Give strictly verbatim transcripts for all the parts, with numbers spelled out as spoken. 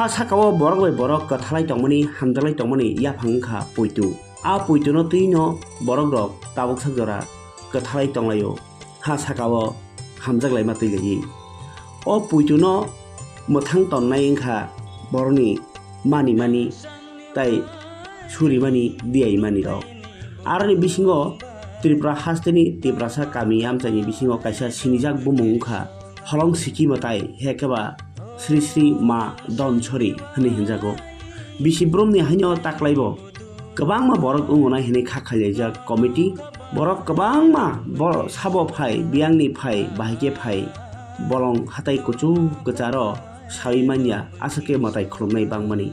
A sakao borok bai borok kwthalai tongmani, hamjaklai tongmani yaphang wngkha poito. A poitono twino borok rok tabuk sak jora kwthalai tonglaio. Ha sakao hamjaklaima twi laiwi. O poitono mwthang tonnai wngkha borokni mani mani tai surimani diyai mani rok. Aroni bisingo Tripura hasteni Tiprasa kami amchaini bisingo kaisa sinijak bumung wngkha Holong Siki mwtai, hekeba Sri Sri Ma Donsori hwnwi hinjago. Bisi brumni haino taklaibo kwbangma borok wngonai hwnwi kha khailaijak committee. Borok kwbangma bo-, sabo phai, biyangni phai, bahai khe phai, bolong hatai kuchuk kwcharo sawi manya, aswk khe mwtai khulumnai bangmani.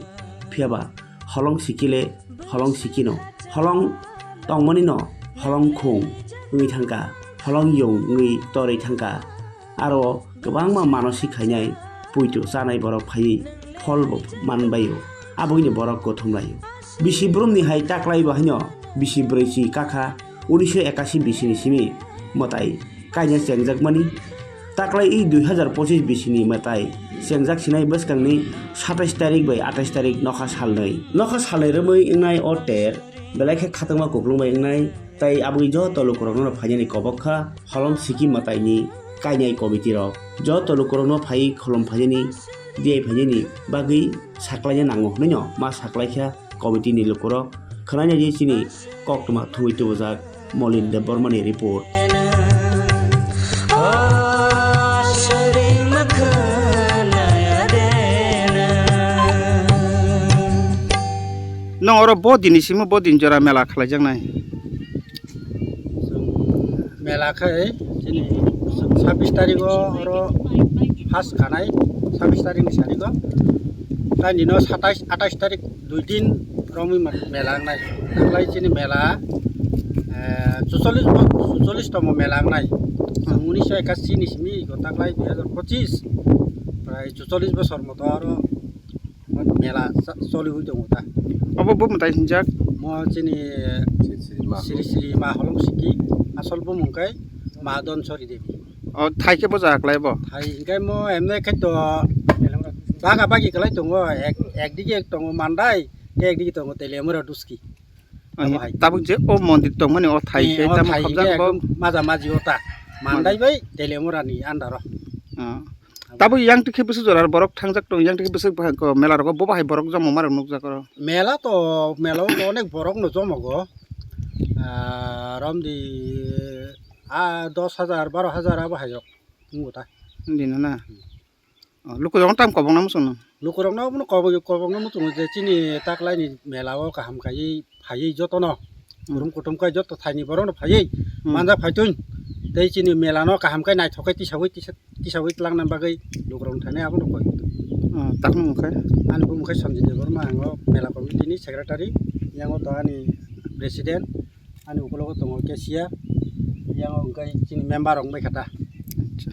Phiyaba Holong Siki le Holong Siki no, Holong tongmani no Holong Khung wngwi thangkha, Holong Yung wngwi torwi thangkha. Aro kwbangma manosik khainai, poito chanai borok phaiwi pholbo manbaio, aboni borok kothom laio. Bisi brumni hai taklai bo haino bisi brwichi kakha unisho ekasi bisini simi mwtai kaina chengjakmani. Taklai i dui hazar pochis bisini mwtai chengjak sinai bwskangni satais tarik bai atais tarik nokha salnwi. Nokha salnwi romwi wngnai o ter belai khe khatungma kuplung bai wngnai. Tai aboni joto lukurokno phainani kobok kha Holong Siki mwtaini kainai committee rok. Joto lukurokno phai khulum phainani, diyai phainani bagwi saklaina nango hwnwi no ma saklai kha committee ni lukurok. Khwnaina di chini koktwma thumwi tubujak Molin Debbarma ni report. Nong oro bo dini simi bo din jora mela khalai jaknai. Mela khe chini sabis tarikh o oro first khanai, sabis tarikh ni sari o. Tei nino satais, atais tarikh dui din romwi ma-, mela wngnai. Taklai chini mela, eh, chuchollis bo, chuchollis tomo mela wngnai. Chwng unisho ekasi ni simi taklai dui hazar pochis, prai chuchollis bosor moto aro mela cha-, choliwi tongo ta. Obo bo mwtai sinjak? Mo chini Sri Sri Ma Holong Siki, asol bumung khe Ma Donsori Devi. O thai khe bo jaga khlai bo? Thai hinkhe mo emne khe to baga bagi khlai tongo, ek, ek dige tongo Mandai, ek dige tongo Teliamura Duski. Abo hai. Tabuk je o mondir tongmani o thai khe tamo khobjak bo? Ekdom maja maji o ta. Mandai bai Teliamura ni under o. Ah. Tabuk yang tikhe bwswk jora borok thangjak tong, yang tikhe bwswk bahai ko mela rogo bo bahai borok jomo ma rok nukjak oro. Mela to, mela o to onek borok no jomo go. Ah, romdi, ah, dos hajar, baro hajar abo hai jok. Nungo ta. Dino na. Oh, lukurok tam kobong na muchung no. Lukurok no kobong, kobong no muchung je chini taklai ni mela o kaham kai phaiwi jotono. Hmm. Kurum kutum khe joto thaini borokno phaiwi, hmm, manja phaitun. Tei chini mela no kaham khe naithok khe tisawi tisa, tisawi twlangna bagwi lukurok thainai abono koi. Hmm, takno mung khe? Ani bumung khe Sanjay Debbarma, ang o mela committee ni secretary, yang o to ani president, ani ukologo tongo cashier, yang o hwnkhe chini member rok wngbai kha ta. Acha.